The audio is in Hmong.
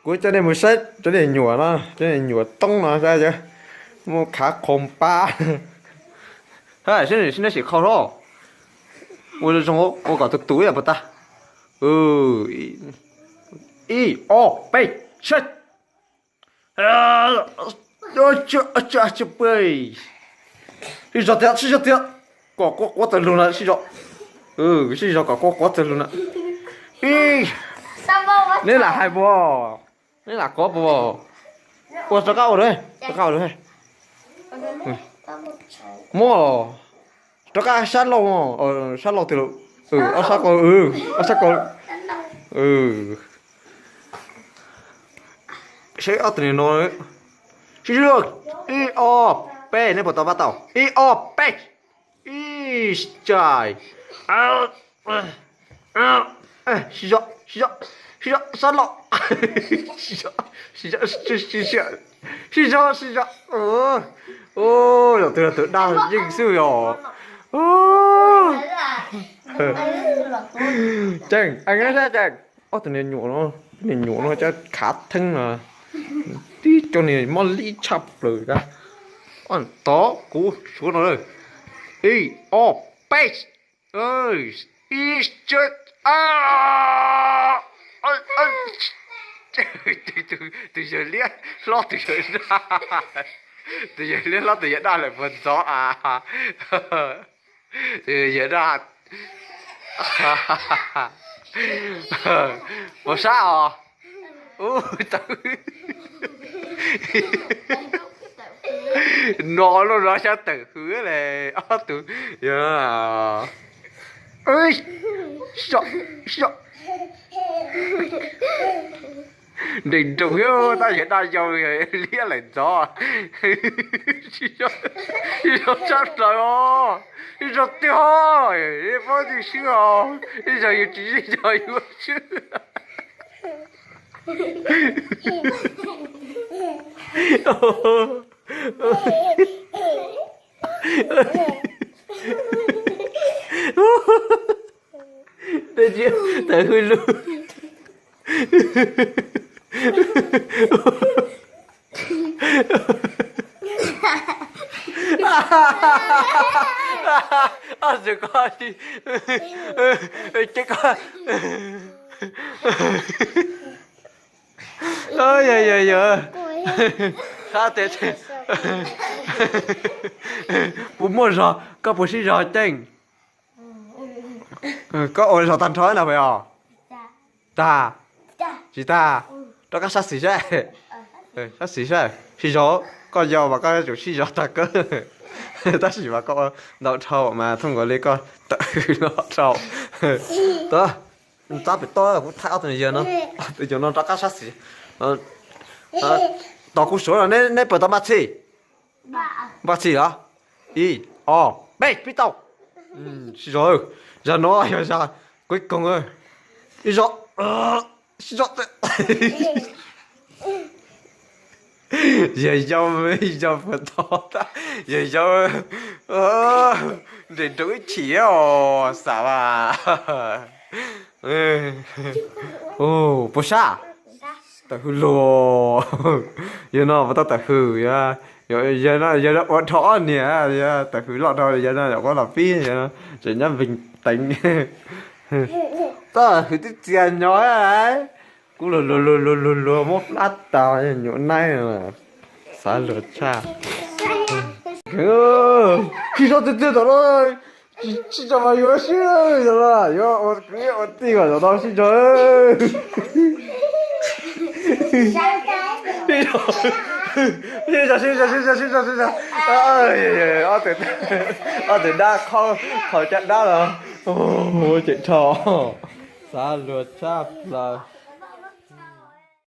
Kuv coj nej mus saib cov niag nyuam no, cov niag nyuam toob no saib, muaj khav qhoo pab. Sib neb sim qhau hlo, ua zoo zoo, ua kom tus tus ib yam puas tag. Ib, ob, peb, saib. Sib zog tiag, sib zog tiag, kom quaj quav tawg lug na, sib zog. Sib zog kom quaj quav tawg lug na. Ib, neb lam hais puas, neb lam quav puas? Ua rov qab ua, rov qab ua. Muab, rov qab sab laug, sab laug twg lawm? Ob sab ko, ob sab ko. Saib ob tug niag no, sib zog, ib, ob, peb, neb puas tau pab tau? Ib, ob, peb. Ib, cais. Sib zog, sib zog, sib zog, sab laug. Sib zog, sib zog, sib zog. Zaum twg los tus daj yeej xwb os. Tseem, tseem, ob tug niag nyuam no, niag nyuam no cov khav theeb no, tib co niag mob lib tshaj plaws. Tod kuv suav no, ib, ob, peb. Ib, tus yawg liab hlob tus yawg daj, tus yawg liab hlob tus yawg daj lawm puas ntxov a? Tus yawg daj, puas sab os? Ub, tawm hwv. No lub no xyov tawm hwv le, ob tug. Nres nroos thiab tab yawg daj yau liab lawm ntxov. Ib zaug tshaj plaws os, ib zaug tiag, paub tsis swb os, ib zaug yus tsis sib zog yus swb. Tawm hwv lug. Ob tug ko, ces ko, yog yog yog, sab tiag. Puas muaj zog, koj puas sib zog Ceeb? Koj ua zog tag nrho na puas yog? Tag, tsis tag, rov qab sab xis saib. Sab xis saib, sib zog, koj yau mas koj yuav tsum sib zog tag kawg. Tab sis mas koj ua ntau dhau mas thooj nkaus li koj tawm hwv los dhau. Txab pem toj kuv thaij ob tug yawg no, tus yawg no rov qab sab xis. Tos kuv suav no, neb puas tau npaj txhij? Npaj txhij los? Ib, ob, peb, pib tau. Sib zog, zag no yog zag kuv koog. Ib zog, sib zog. Yawg yau, yawg puas tau tag, yawg yau, nres nroos ib chim os, xav mas. Puas sab? Tawm hwv lug. Yawg no puas tau tawm hwv? Yawg no ua dhau ob niag, tawm hwv loj dhau, yawg no yog ua los pib, tseem nyob npeeg teev. Tawm hwv twb txias nyo. Kuv luag luag luag luag luag luag muab plab tas nyuam naib. Xav luag tshaj. Tsis tso tiag tiag tom no, tsis tso mas yuav swb los yuav ua kwv ua tij kom zaum tau sib tso. Sib tso, sib tso, sib tso, sib tso, sib tso. Ob tug dab qhau, qhau caj dab los. Ua ceem rho. Xav luag tshaj plaws.